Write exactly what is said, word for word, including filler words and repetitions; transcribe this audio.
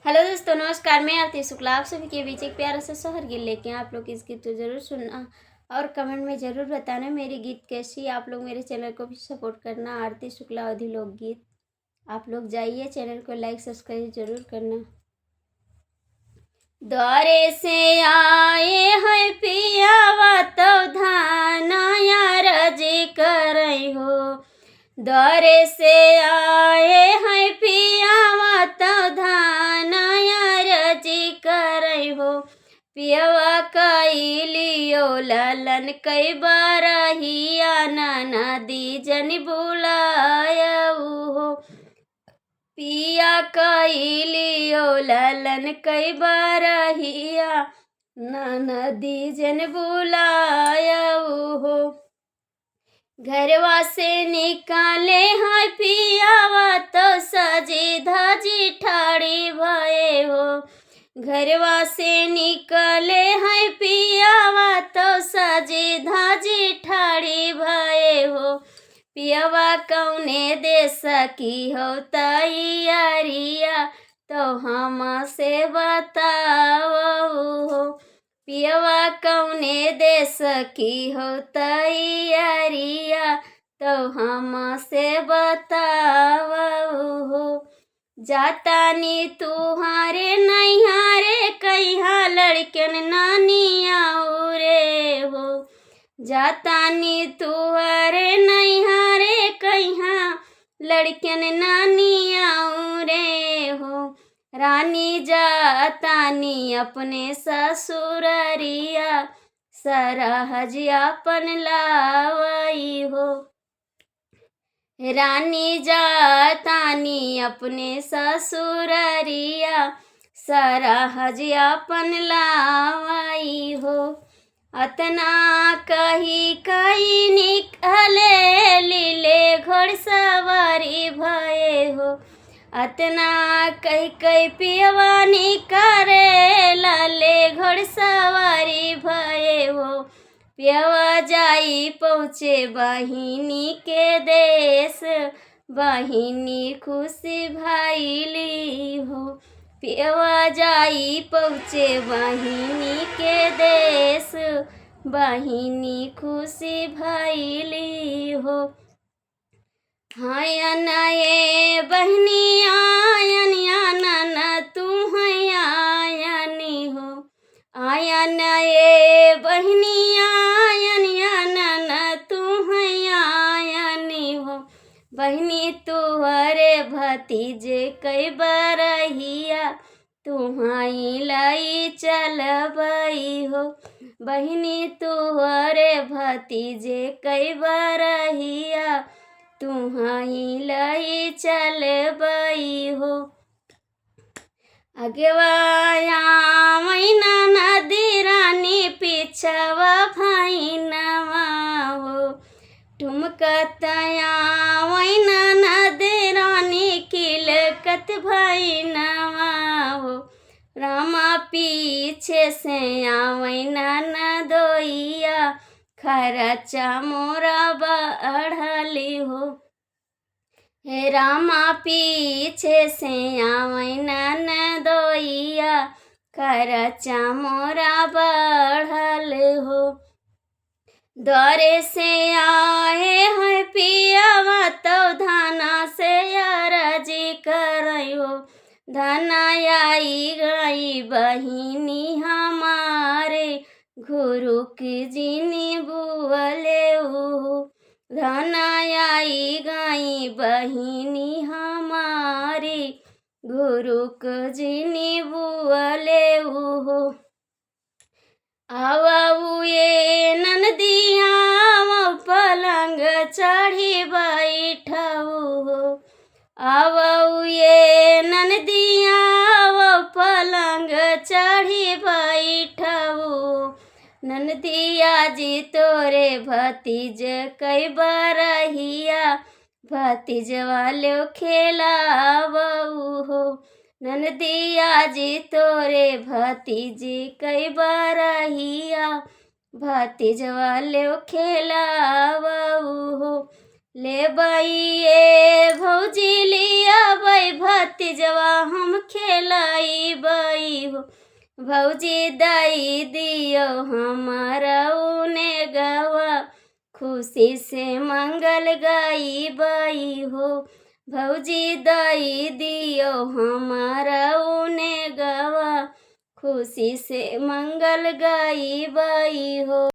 हेलो दोस्तों, नमस्कार, मैं आरती शुक्ला। आप सभी के बीच एक प्यारा सा शोहर गीत लेके, आप लोग इस गीत को जरूर सुनना और कमेंट में जरूर बताना मेरी गीत कैसी। आप लोग मेरे चैनल को भी सपोर्ट करना, आरती शुक्ला अवधी लोकगीत। आप लोग जाइए, चैनल को लाइक सब्सक्राइब जरूर करना। द्वारे से आए हैं पियावा तो धाना यारज करई हो। द्वारे से आए हैं पियावा तो धाना यारज करई हो। पियवा कइलियो ललन कई बरहिया, ननदी जन बुलायऊ हो। पिया कइलियो ललन कई बरहिया, ननदी जन बुलायऊ हो। घरवा से निकाले हैं पियावा तो सजी धजी ठाड़ी भए हो। घरवा से निकले हैं पियावा तो सजी धजी ठाड़ी भए हो। पियवा कौने देश की हो तैयारिया, तो हमसे बताओ हो। पियवा कौने देश की हो तैयारिया, तो हमसे बताओ हो। जातानी तुहारे नैहारे कइहाँ लड़कन नानी आऊ रे हो। जातानी तुहारे नैहारे कइहाँ लड़कन नानी आऊ रे हो। रानी जातानी अपने ससुररिया, सरहज अपन लावई हो। रानी जातानी अपने ससुररिया, सरहज अपन लावई हो। अतना कही कही निकले लीले घोड़सवारी भए हो। अतना कही कही पियवा निकरे लाले घोड़सवारी भए हो। पियवा जाई पहुँचे बहिनी के देश, बहिनी खुशी भइली हो। पियवा जाई पहुँचे बहिनी के देश, बहिनी खुशी भइली हो। आयन ए बहिनी आयन, आनन तू है आयनी हो। आयन ए बहिनी आयन, आनन तू है आयनी हो। बहिनी तुहरे भतीजे कई बरहिया, तुहाई लई चलबई हो। बहिनी तुहरे भतीजे कई बरहिया, तुहाई लई चलबई हो। अगवा आवे ननदी रानी पिछवा भइनवा हो। ठुमकत आवे ननद रानी किलकत भइनवा हो। रामा पीछे से आवे ननदोइया, खरचा मोरा बढ़ली हो। हे रामा पीछे से आवे ननदोइया, खरचा मोरा बढ़ल हो। द्वारे से आए हैं पियावा तो धाना से अरजी करई हो। धाना आई गई बहिनी हमारे, घुरुक जिनी बुअले हो। धाना आई गई बहिनी हमारी, घुरुक जिनी बुअले हो। आवऊ ये ननदिया, आवऊ पलंग चढ़ी बैठऊ हो। आवऊ ये ननदिया, आवऊ पलंग चढ़ी बैठऊ। ननदिया जी तोरे भतीज कई बरहिया, भतीजवा ल्यो खेलावऊ हो। ननदिया जी तोरे भतीजी कई बरहिया, भतीजवा ल्यो खेलावऊ हो। लेबई ए भौजी लियाबई भतीजवा हम खेलाई। भौजी दई दियो हमारा उने गवा, खुशी से मंगल गाई बई हो। भौजी दई दियो हमारा उने गवा, खुशी से मंगल गाई बई हो।